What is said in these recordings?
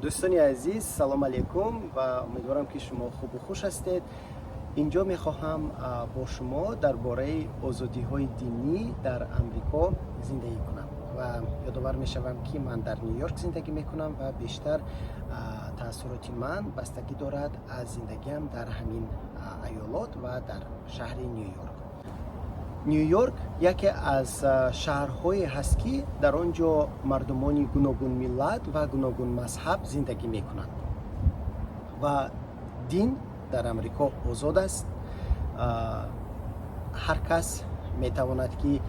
Дӯстони азиз, салом алейкум ва умедворам, ки шумо хубу хуш ҳастед. Инҷо мехоҳам бо шумо дар бораи озодиҳои динӣ дар Амрико зиндагӣ кунам ва ёдовар мешавам, ки ман дар Ню-Йорк зиндагӣ мекунам ва бештар таассуроти ман бастагӣ дорад аз зиндагиам дар ҳамин аёлот ва дар шаҳри Ню-Йорк. Ню-Йорк яке аз шаҳрҳое ҳаст, ки дар он ҷо мардумони гуногунмиллат ва гуногунмазҳаб зиндагӣ мекунанд ва дин дар Амрико озод аст. Ҳар кас метавонад, ки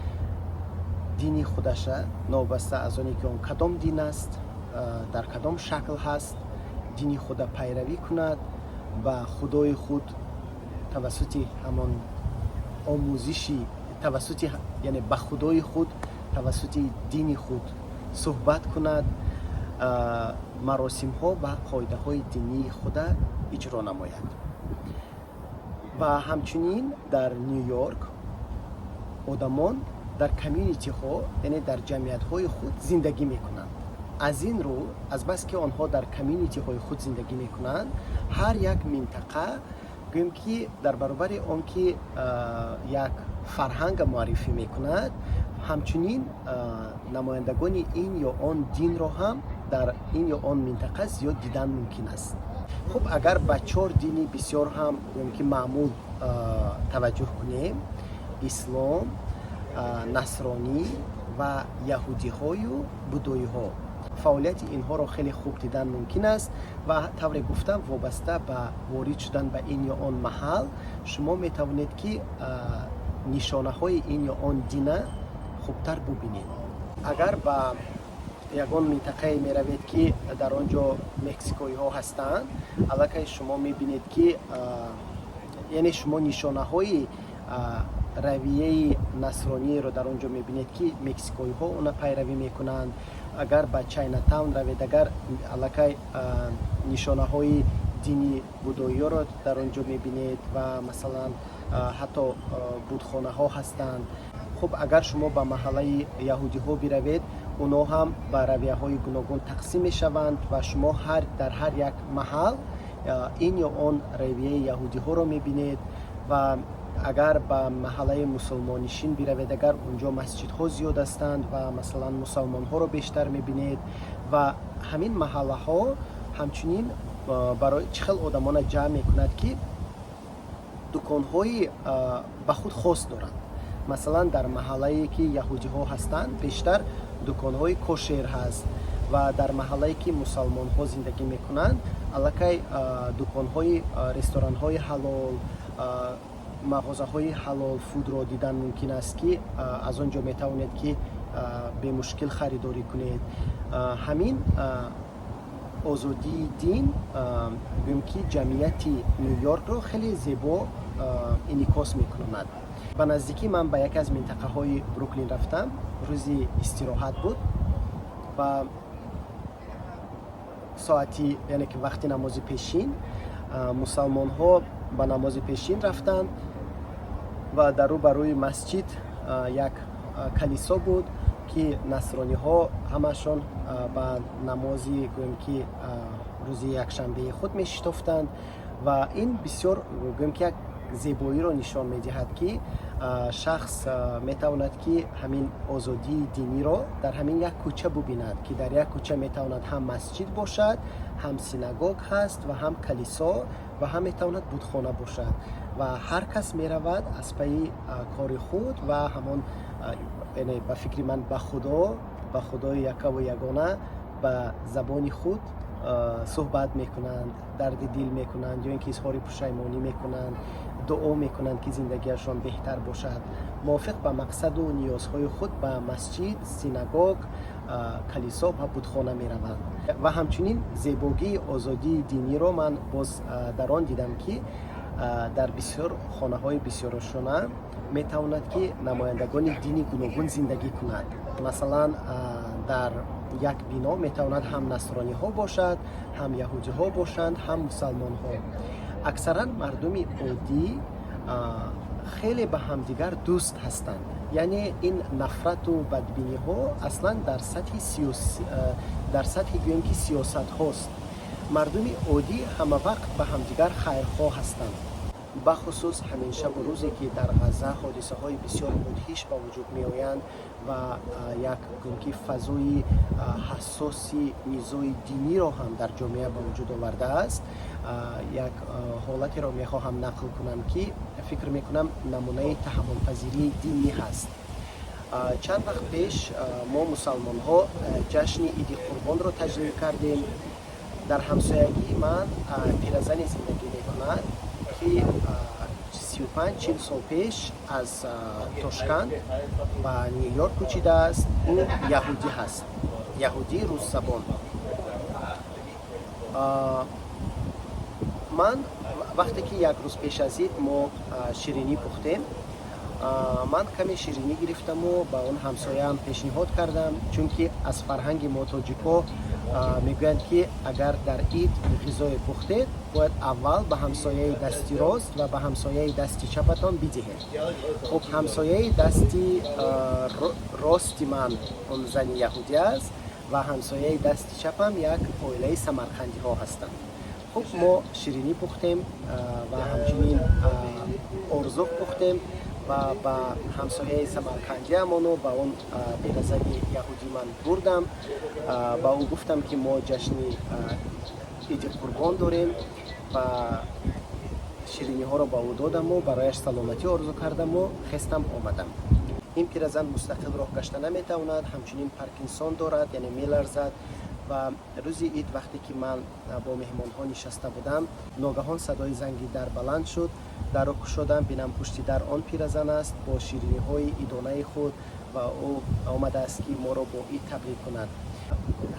дини худаша, новобаста аз оне ки он кадом дин аст, дар кадом шакл ҳаст, дини худа пайравӣ кунад, ба худои худ тавассути ҳамон омӯзиши тавассути, яъне ба худои худ тавассути дини худ суҳбат кунад, маросимҳо ва қоидаҳои динии худа иҷро намояд. Ва ҳамчунин дар Ню-Йорк одамон дар community ҳо, яъне дар ҷамъиятҳои худ зиндагӣ мекунанд. Аз ин рӯ, азбаски онҳо дар community ҳои худ зиндагӣ мекунанд, ҳар як минтақа, гӯем ки, дар баробари он ки як фарҳанга муаррифӣ мекунад, ҳамчунин намояндагони ин ё он динро ҳам дар ин ё он минтақа зиёд дидан мумкин аст. Хуб, агар ба чор дини бисёр ҳам, гӯем ки, маъмул таваҷҷӯҳ кунем: ислом, насронӣ ва яҳудиҳою будоиҳо, фаъолияти инҳоро хеле хуб дидан мумкин аст. Ва тавре гуфтам, вобаста ба ворид шудан ба ин ё он маҳал шумо метавонед, ки нишонаҳои ин ё он дина хубтар бубинед. Агар ба ягон минтақае меравед, ки дар он ҷо мексикоиҳо ҳастанд, аллакай шумо мебинед, ки, яъне, шумо нишонаҳои равияи насрониеро дар он ҷо мебинед, ки мексикоиҳо она пайравӣ мекунанд. Агар ба Чайнатаун равед, агар, аллакай нишонаҳои дини будоиёро дар он ҷо мебинед ва, масалан, ҳатто будхонаҳо ҳастанд. Хуб, агар шумо ба маҳаллаи яҳудиҳо биравед, онҳо ҳам ба равияҳои гуногун тақсим мешаванд ва шумо дар ҳар як маҳал ин ё он равияи яҳудиҳоро мебинед. Ва агар ба маҳаллаи мусулмоннишин биравед, агар, унҷо масҷидҳо зиёд ҳастанд ва, масалан, мусалмонҳоро бештар мебинед. Ва ҳамин маҳаллаҳо ҳамчунин барои чӣ хел одамона ҷамъ мекунад, ки дуконҳои ба худ хос доранд. Масалан, дар маҳаллае ки яҳудиҳо ҳастанд, бештар дуконҳои кошер ҳаст ва дар маҳаллае ки мусалмонҳо зиндагӣ мекунанд, аллакай дуконҳои, ресторанҳои ҳалол, мағозаҳои ҳалол food ро дидан мумкин аст, ки аз он ҷо метавонед, ки бемушкил харидорӣ кунед. Ҳамин озодии дин, гӯем ки, ҷамъияти Ню-Йоркро хеле зебо инъикос мекунад. Ба наздикӣ ман ба яке аз минтақаҳои Бруклин рафтам. Рӯзи истироҳат буд ва соати, яъне ки вақти намози пешин, мусалмонҳо ба намози пешин рафтанд ва дар рӯ ба рӯи масҷид як калисо буд, ки насрониҳо ҳамашон ба намози, гӯем ки, рӯзи якшанбеи худ мешитофтанд. Ва ин бисёр, гӯем ки, як зебоиро нишон медиҳад, ки шахс метавонад, ки ҳамин озодии диниро дар ҳамин як кӯча бубинад, ки дар як кӯча метавонад ҳам масҷид бошад, ҳам синагог ҳаст ва ҳам калисо ва ҳам метавонад будхона бошад. Ва ҳар кас меравад аз пайи кори худ ва ҳамон, яъне, ба фикри ман, ба худои якаву ягона ба забони худ суҳбат мекунанд, дарди дил мекунанд ё ин ки изҳори пушаймонӣ мекунанд, дуо мекунанд, ки зиндагиашон беҳтар бошад. Мувофиқ ба мақсаду ниёзҳои худ ба масҷид, синагог, калисо ва будхона мераванд. Ва ҳамчунин зебогии озодии диниро ман боз дар он дидам, ки дар бисёр хонаҳои бисёрошона метавонад, ки намояндагони дини гуногун зиндагӣ кунад. Масалан, дар як бино метавонад ҳам насрониҳо бошад, ҳам яҳудиҳо бошанд, ҳам мусалмонҳо. Аксаран мардуми оддӣ хеле ба ҳамдигар дӯст ҳастанд. Яъне ин нафрату бадбиниҳо аслан дар сатҳи, гӯем ки, сиёсатҳост. Мардуми оддӣ ҳамавақт ба ҳамдигар хайрхоҳ ҳастанд. Бахусус ҳамин шабу рӯзе, ки дар Ғазза ҳодисаҳои бисёр мудҳиш ба вуҷуд меоянд ва як, гӯем ки, фазои ҳассоси низои диниро ҳам дар ҷомеа ба вуҷуд овардааст, як ҳолатеро мехоҳам нақл кунам, ки фикр мекунам, намунаи таҳаммулпазирии динӣ ҳаст. Чанд вақт пеш мо, мусалмонҳо, ҷашни Иди Қурбонро таҷлил кардем. Дар ҳамсоягии ман пиразане зиндагӣ мекунад, ки 35-40 сол пеш аз Тошканд ба Ню Йорк кӯчидааст. Ӯ яҳудӣ ҳаст, яҳудии русзабон. Ман вақте ки як рӯз пеш аз ид мо ширинӣ пухтем, ман каме ширинӣ гирифтаму ба он ҳамсояам пешниҳод кардам, чунки аз фарҳанги мо, тоҷикҳо, мегӯянд, ки агар дар ид ғизое пухтед, бояд аввал ба ҳамсояи дасти рост ва ба ҳамсояи дасти чапатон бидиҳед. Хуб, ҳамсояи дасти рости ман он зани яҳудӣ аст ва ҳамсояи дасти чапам як оилаи самарқандиҳо ҳастанд. Хуб, мо ширинӣ пухтем ва ҳамчунин орзуқ пухтем ва ба ҳамсояи самарқандиамону ба он пиразани яҳудӣ ман бурдам. Ба ӯ гуфтам, ки мо ҷашни Иди Қурбон дорем, ва шириниҳоро ба ӯ додаму барояш саломатӣ орзу кардаму хестам, омадам. Ин пиразан мустақил роҳ гашта наметавонад, ҳамчунин Паркинсон дорад, яъне меларзад. Ва рӯзи ид, вақте ки ман бо меҳмонҳо нишаста будам, ногаҳон садои занги дар баланд шуд. Дарро кушодам, бинам, пушти дар он пиразан аст бо шириниҳои идонаи худ ва ӯ омадааст, ки моро бо ид табрик кунад.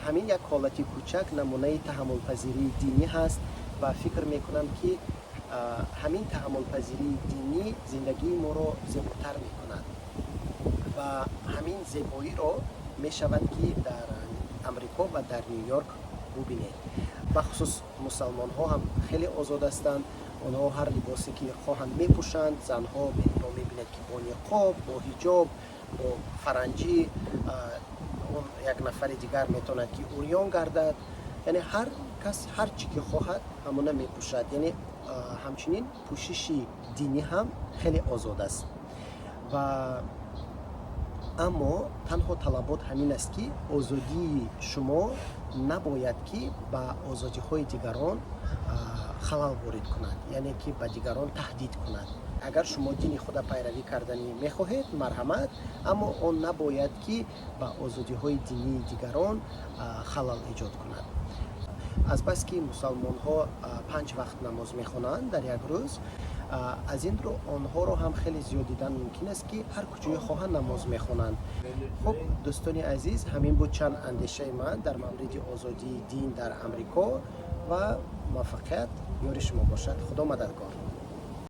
Ҳамин як ҳолати кӯчак намунаи таҳаммулпазирии динӣ ҳаст ва фикр мекунам, ки ҳамин таҳаммулпазирии динӣ зиндагии моро зеботар мекунад ва ҳамин зебоиро мешавад, ки дар Амрико ва дар Ню Йорк бубинед. Бахусус мусалмонҳо ҳам хеле озод ҳастанд. Онҳо ҳар либосе ки хоҳанд, мепӯшанд. Занҳоро мебинед, ки бо ниқоб, бо ҳиҷоб, бо фаранҷӣ, он як нафари дигар метавонад, ки урён гардад. Яъне ҳар кас ҳар чӣ ки хоҳад, ҳамона мепӯшад. Яъне ҳамчунин пӯшиши динӣ ҳам хеле озод аст. Ва аммо танҳо талабот ҳамин аст, ки озодии шумо набояд, ки ба озодиҳои дигарон халал ворид кунад, яъне ки ба дигарон таҳдид кунад. Агар шумо дини худа пайравӣ карданӣ мехоҳед, марҳамат, аммо он набояд, ки ба озодиҳои динии дигарон халал эҷод кунад. Азбаски мусалмонҳо панҷ вақт намоз мехонанд дар як рӯз, аз ин рӯ онҳоро ҳам хеле зиёд дидан мумкин аст, ки ҳар куҷое хоҳанд, намоз мехонанд. Хуб, дӯстони азиз, ҳамин буд чанд андешаи ман дар мавриди озодии дин дар Амрико ва муваффақият ёри шумо бошад. Худо мададгор.